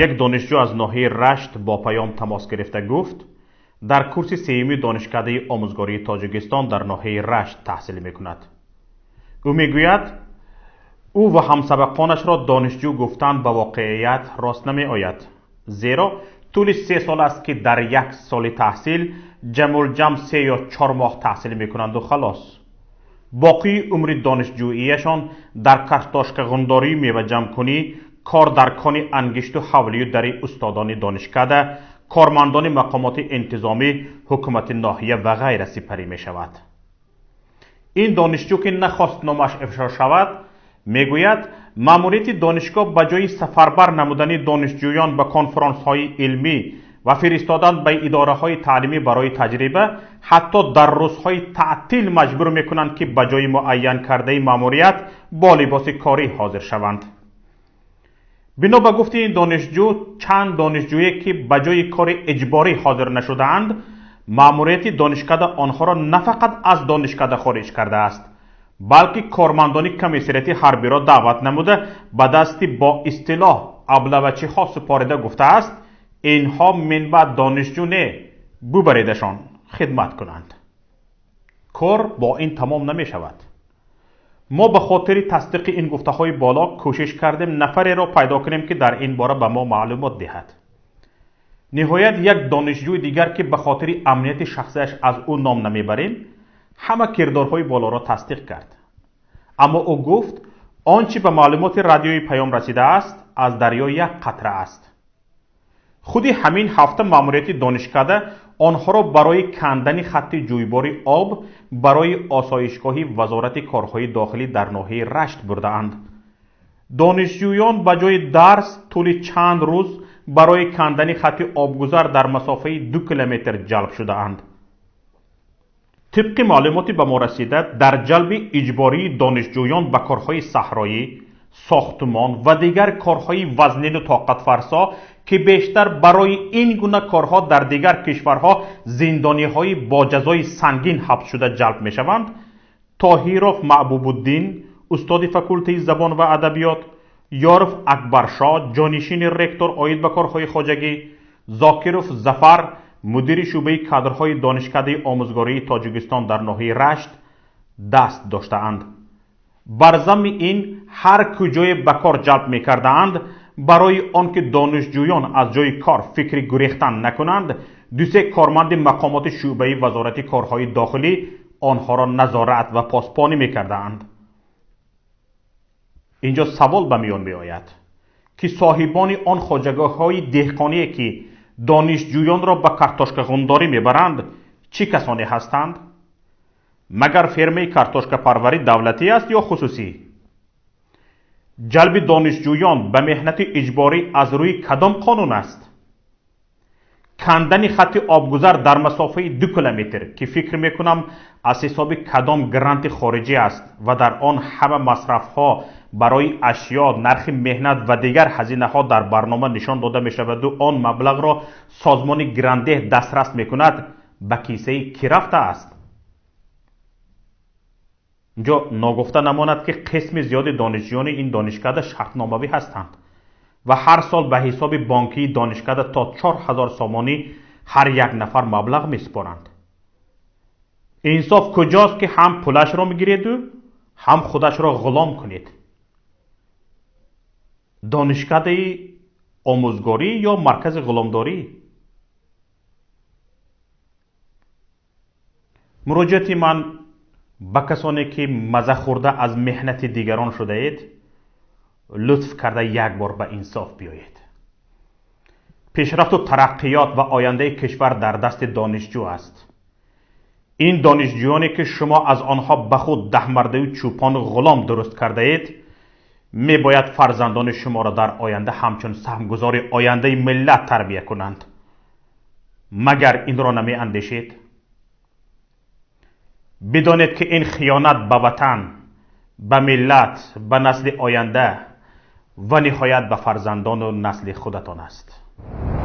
Як донишҷӯ аз ноҳияи Рашт бо паём тамос гирифта гуфт, дар курси сеюми Донишкадаи омӯзгории Тоҷикистон дар ноҳияи Рашт таҳсил мекунад. Ӯ мегӯяд, ӯ ва ҳамсабақонашро донишҷӯ гуфтан ба воқеият рост намеояд, зеро тӯли 3 сол аст, ки дар як соли таҳсил ҷамъулҷамъ 3 ё 4 моҳ таҳсил мекунанду халос. Боқии умри донишҷӯияшон дар картошкағундорию меваҷамъкунӣ, кор дар кони ангишту ҳавлию дари устодони донишкада, кормандони мақомоти интизомӣ, ҳукумати ноҳия ва ғайра сипарӣ мешавад. Ин донишҷӯ, ки нахост номаш ифшо шавад, мегӯяд, маъмурияти донишгоҳ ба ҷои сафарбар намудани донишҷӯён ба конфронсҳои илмӣ ва фиристодан ба идораҳои таълимӣ барои таҷриба, ҳатто дар рӯзҳои таътил маҷбур мекунанд, ки ба ҷои муайян кардаи маъмурият бо либоси корӣ ҳозир шаванд. Бино ба гуфти ин донишҷӯ, чанд донишҷӯе, ки ба ҷои кори иҷборӣ ҳозир нашудаанд, маъмурияти донишкада онҳоро на фақат аз донишкада хориҷ кардааст, балки кормандони комиссариати ҳарбиро даъват намуда, ба дасти бо истилоҳ аблавачиҳо супорида гуфтааст, инҳо минбаъд донишҷӯ не, бубаридашон хидмат кунанд. Кор бо ин тамом намешавад. Мо ба хотири тасдиқи ин гуфтаҳои боло кӯшиш кардем нафареро пайдо кунем, ки дар ин бора ба мо маълумот диҳад. Ниҳоят як донишҷӯи дигар, ки ба хотири амнияти шахсияш аз ӯ ном намебарем, ҳама кирдорҳои болоро тасдиқ кард. Аммо ӯ гуфт, он чӣ ба маълумоти радиои паём расидааст, аз дарё як қатра аст. Худи ҳамин ҳафта маъмурияти донишкада онҳоро барои кандани хатти ҷӯйбори об барои осоишгоҳи Вазорати корҳои дохилӣ дар ноҳияи Рашт бурдаанд. Донишҷӯён ба ҷои дарс тӯли чанд рӯз барои кандани хатти обгузар дар масофаи 2 километр ҷалб шудаанд. Тибқи маълумоти ба мо расида, дар ҷалби иҷбории донишҷӯён ба корҳои саҳроӣ, сохтумон ва дигар корҳои вазнину тоқатфарсо, ки бештар барои ин гуна корҳо дар дигар кишварҳо зиндониҳои бо ҷазои сангин ҳабсшуда ҷалб мешаванд, Тоҳиров Маъбубуддин, устоди факултаи забон ва адабиёт, Ёров Акбаршоҳ, ҷонишини ректор оид ба корҳои хоҷагӣ, Зокиров Зафар, мудири шӯъбаи кадрҳои Донишкадаи омӯзгории Тоҷикистон дар ноҳияи Рашт даст доштаанд. Бар замми ин ҳар куҷое ба кор ҷалб мекардаанд, барои он ки донишҷӯён аз ҷои кор фикри гурехтан накунанд, 2-3 корманди мақомоти шӯъбаи Вазорати корҳои дохилӣ онҳоро назорат ва посбонӣ мекардаанд. Инҷо савол ба миён меояд, ки соҳибони он хоҷагоҳҳои деҳқоние, ки донишҷӯёнро ба картошкағундорӣ мебаранд, чӣ касоне ҳастанд? Магар фермаи картошкапарварӣ давлатӣ аст ё хусусӣ? Ҷалби донишҷӯён ба меҳнати иҷборӣ аз рӯи кадом қонун аст? Кандани хатти обгузар дар масофаи 2 километр, ки фикр мекунам аз ҳисоби кадом гранти хориҷӣ аст ва дар он ҳама масрафҳо барои ашё, нархи меҳнат ва дигар ҳазинаҳо дар барнома нишон дода мешаваду он маблағро созмони грантдеҳ дастрас мекунад, ба кисаи кӣ рафтааст? Инҷо ногуфта намонад, ки қисми зиёди донишҷӯёни ин донишкада шартномавӣ ҳастанд ва ҳар сол ба ҳисоби бонкии донишкада то 4000 сомонӣ ҳар як нафар маблағ месупоранд. Инсоф куҷост, ки ҳам пулашро мегиреду, ҳам худашро ғулом кунед? Донишкадаи омӯзгорӣ ё маркази ғуломдорӣ? Муроҷиати ман ба касоне, ки маза хӯрда аз меҳнати дигарон шудаед, лутф карда як бор ба инсоф биёед. Пешрафту тараққиёт ва ояндаи кишвар дар дасти донишҷӯ аст. Ин донишҷӯёне, ки шумо аз онҳо ба худ даҳмардаю чӯпону ғулом дуруст кардаед, мебояд фарзандони шуморо дар оянда ҳамчун саҳмгузори ояндаи миллат тарбия кунанд. Магар инро намеандешед? Бидонед, ки ин хиёнат ба ватан, ба миллат, ба насли оянда ва ниҳоят ба фарзандону насли худатон аст.